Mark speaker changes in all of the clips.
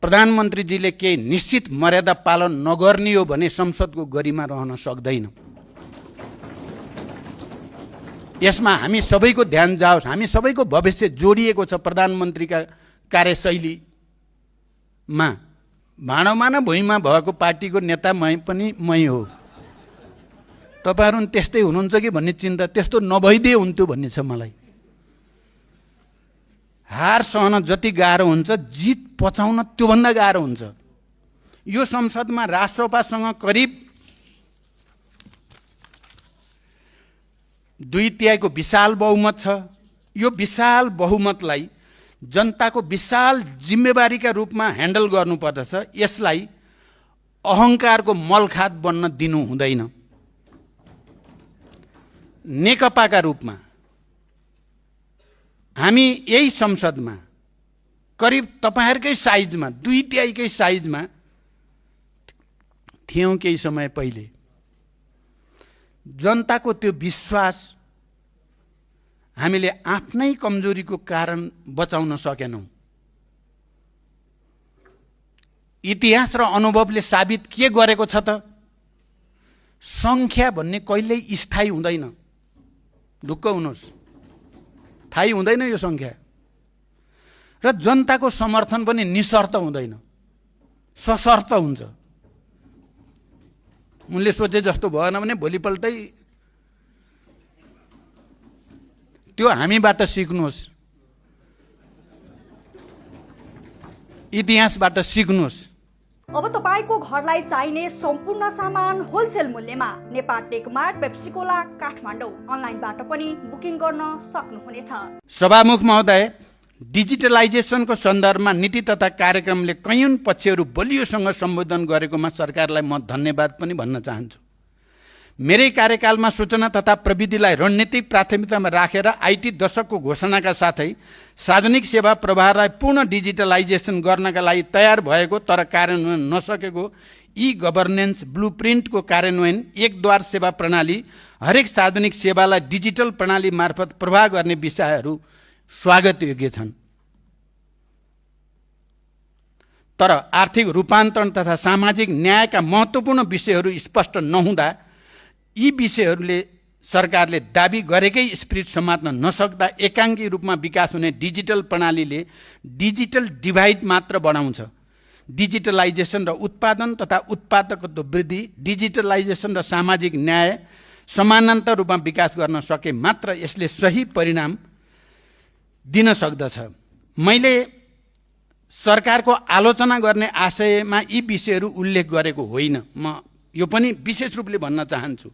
Speaker 1: प्रधानमन्त्रीजीले केही निश्चित मर्यादा पालन नगर्ने हो भने संसदको गरिमा रहन सक्दैन। यसमा हामी सबैको ध्यान जाओस्, हामी सबैको भविष्य जोडिएको छ प्रधानमन्त्रीका कार्यशैलीमा। भाँडोमा न भुइँमा भएको पार्टीको नेता मै हो। तपाईहरु त्यस्तै हुनुहुन्छ कि भन्ने चिन्ता, त्यस्तो नभइदिए हुन्थ्यो भन्ने छ मलाई। हार सहन जति गाह्रो हुन्छ, जित पचाउन त्योभन्दा गाह्रो हुन्छ। यो संसदमा राष्ट्रसभासँग करिब 2/3 को विशाल बहुमत छ। यो विशाल बहुमतलाई जनताको विशाल जिम्मेवारीका रूपमा ह्यान्डल गर्नुपर्दछ। यसलाई अहंकारको मलखात बन्न दिनु हुँदैन। नेकपाका रूपमा हामी यही संसदमा करिब तपाईहरुकै साइजमा 2/3 साइजमा थियौं केही समय पहिले। जनताको त्यो विश्वास हामीले आफ्नै कमजोरीको कारण बचाउन सकेनौं। इतिहास र अनुभवले साबित के गरेको छ त, संख्या भन्ने कहिल्यै स्थायी हुँदैन। ढुक्क हुनुहोस्, थाहै हुँदैन यो संख्या। र जनताको समर्थन पनि निशर्त हुँदैन, सशर्त हुन्छ। उनले सोचे जस्तो भएन भने भोलिपल्टै त्यो हामीबाट सिक्नुहोस्, इतिहासबाट सिक्नुहोस्।
Speaker 2: अब तपाईको घरलाई चाहिने सम्पूर्ण सामान होलसेल मूल्यमा नेपाल टेकमार्ट पेप्सी कोला काठमाडौँ अनलाइनबाट पनि बुकिङ गर्न सक्नुहुनेछ।
Speaker 1: सभामुख महोदय, डिजिटलाइजेसनको सन्दर्भमा नीति तथा कार्यक्रमले कैयौं पक्षहरू बलियोसँग सम्बोधन गरेकोमा सरकारलाई म धन्यवाद पनि भन्न चाहन्छु। मेरै कार्यकालमा सूचना तथा प्रविधिलाई रणनीतिक प्राथमिकतामा राखेर आईटी दशकको घोषणाका साथै सार्वजनिक सेवा प्रवाहलाई पूर्ण डिजिटलाइजेसन गर्नका लागि तयार भएको तर कार्यान्वयन नसकेको ई गभर्नेन्स ब्लुप्रिन्टको कार्यान्वयन, एकद्वार सेवा प्रणाली, हरेक सार्वजनिक सेवालाई डिजिटल प्रणाली मार्फत प्रवाह गर्ने विषयहरू स्वागतयोग्य छन्। तर आर्थिक रूपान्तरण तथा सामाजिक न्यायका महत्त्वपूर्ण विषयहरू स्पष्ट नहुँदा यी विषयहरूले सरकारले दाबी गरेकै स्पिरिट समात्न नसक्दा एकाङ्की रूपमा विकास हुने डिजिटल प्रणालीले डिजिटल डिभाइड मात्र बढाउँछ। डिजिटलाइजेसन र उत्पादन तथा उत्पादकत्व वृद्धि, डिजिटलाइजेसन र सामाजिक न्याय समानान्तर रूपमा विकास गर्न सके मात्र यसले सही परिणाम दिन सक्दछ। मैले सरकारको आलोचना गर्ने आशयमा यी विषयहरू उल्लेख गरेको होइन, म यो पनि विशेष रूपले भन्न चाहन्छु।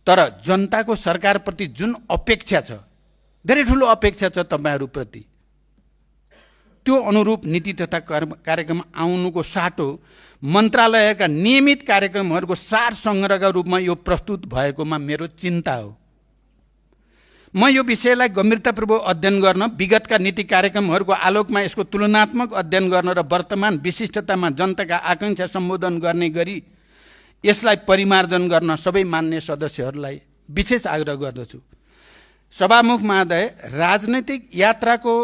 Speaker 1: तर जनताको सरकारप्रति जुन अपेक्षा छ, धेरै ठुलो अपेक्षा छ तपाईहरुप्रति, त्यो अनुरूप नीति तथा कार्यक्रम आउनुको साटो मन्त्रालयका नियमित कार्यक्रमहरूको सार संग्रहका रूपमा यो प्रस्तुत भएकोमा मेरो चिन्ता हो। म यो विषयलाई गम्भीरतापूर्वक अध्ययन गर्न, विगतका नीति कार्यक्रमहरूको आलोकमा यसको तुलनात्मक अध्ययन गर्न र वर्तमान विशिष्टतामा जनताका आकांक्षा सम्बोधन गर्ने गरी यसलाई परिमार्जन गर्न सबै मान्य सदस्यहरूलाई विशेष आग्रह गर्दछु। सभामुख महोदय, राजनैतिक यात्राको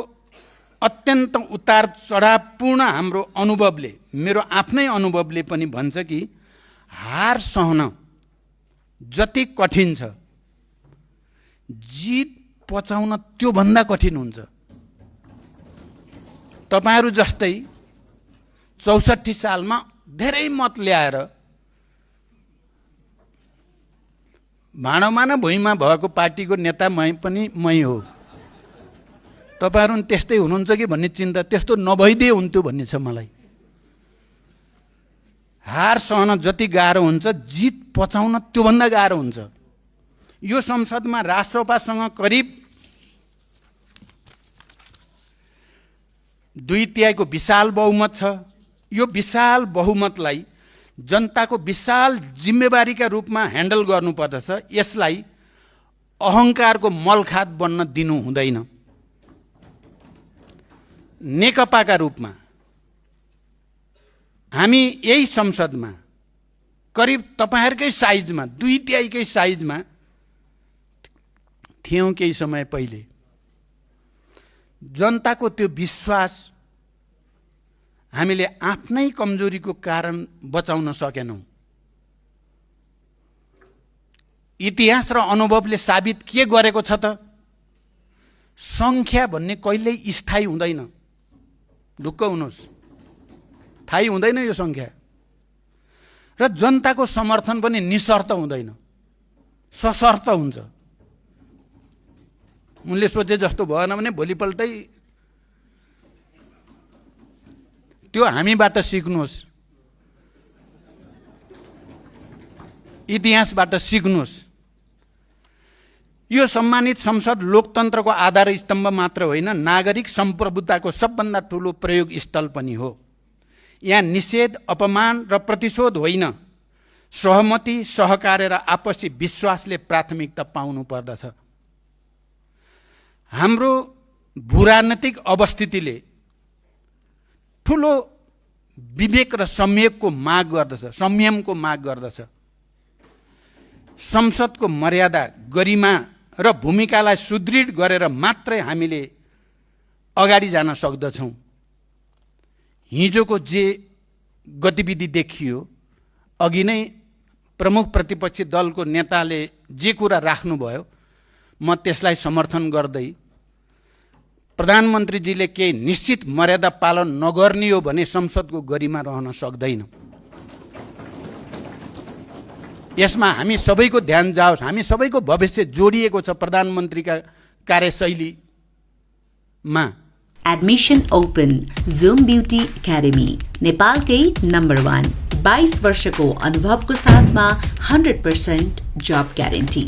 Speaker 1: अत्यन्त उतार चढावपूर्ण हाम्रो अनुभवले, मेरो आफ्नै अनुभवले पनि भन्छ कि हार सहन जति कठिन छ, जित पचाउन त्योभन्दा कठिन हुन्छ। तपाईहरु जस्तै 64 सालमा धेरै मत ल्याएर भाँडोमा न भुइँमा भएको पार्टीको नेता मै हो। तपाईहरु त्यस्तै हुनुहुन्छ कि भन्ने चिन्ता, त्यस्तो नभइदिए हुन्थ्यो भन्ने छ मलाई। हार सहन जति गाह्रो हुन्छ, जित पचाउन त्योभन्दा गाह्रो हुन्छ। यो संसदमा राष्ट्रसभासँग करिब 2/3 को विशाल बहुमत छ। यो विशाल बहुमतलाई जनताको विशाल जिम्मेवारीका रूपमा ह्यान्डल गर्नुपर्दछ। यसलाई अहंकारको मलखात बन्न दिनु हुँदैन। नेकपाका रूपमा हामी यही संसदमा करिब तपाईहरुकै साइजमा 2/3 साइजमा थियौं केही समय पहिले। जनताको त्यो विश्वास हामीले आफ्नै कमजोरीको कारण बचाउन सकेनौँ। इतिहास र अनुभवले साबित के गरेको छ त, सङ्ख्या भन्ने कहिल्यै स्थायी हुँदैन। ढुक्क हुनुहोस्, थाहै हुँदैन यो सङ्ख्या। र जनताको समर्थन पनि निशर्त हुँदैन, सशर्त हुन्छ। उनले सोचे जस्तो भएन भने भोलिपल्टै त्यो हामीबाट सिक्नुहोस्, इतिहासबाट सिक्नुहोस्। यो सम्मानित संसद लोकतन्त्रको आधार स्तम्भ मात्र होइन, नागरिक सम्प्रभुताको सबभन्दा ठुलो प्रयोग स्थल पनि हो। यहाँ निषेध, अपमान र प्रतिशोध होइन, सहमति, सहकार्य र आपसी विश्वासले प्राथमिकता पाउनु पर्दछ। हाम्रो भूराजनीतिक अवस्थितिले ठुलो विवेक र संयमको माग गर्दछ। संसदको मर्यादा, गरिमा र भूमिकालाई सुदृढ गरेर मात्रै हामीले अगाडि जान सक्दछौँ। हिजोको जे गतिविधि देखियो, अघि नै प्रमुख प्रतिपक्षी दलको नेताले जे कुरा राख्नुभयो, म त्यसलाई समर्थन गर्दै प्रधानमन्त्रीजीले केही निश्चित मर्यादा पालन नगर्ने हो भने संसदको गरिमा रहन सक्दैन। यसमा हामी सबैको ध्यान जाओस्। हामी सबैको भविष्य जोडिएको छ प्रधानमन्त्रीका कार्यशैलीमा।
Speaker 3: Admission open zoom beauty academy, नेपालकै नम्बर 1, 22 वर्षको अनुभवको साथमा 100% जब ग्यारेन्टी।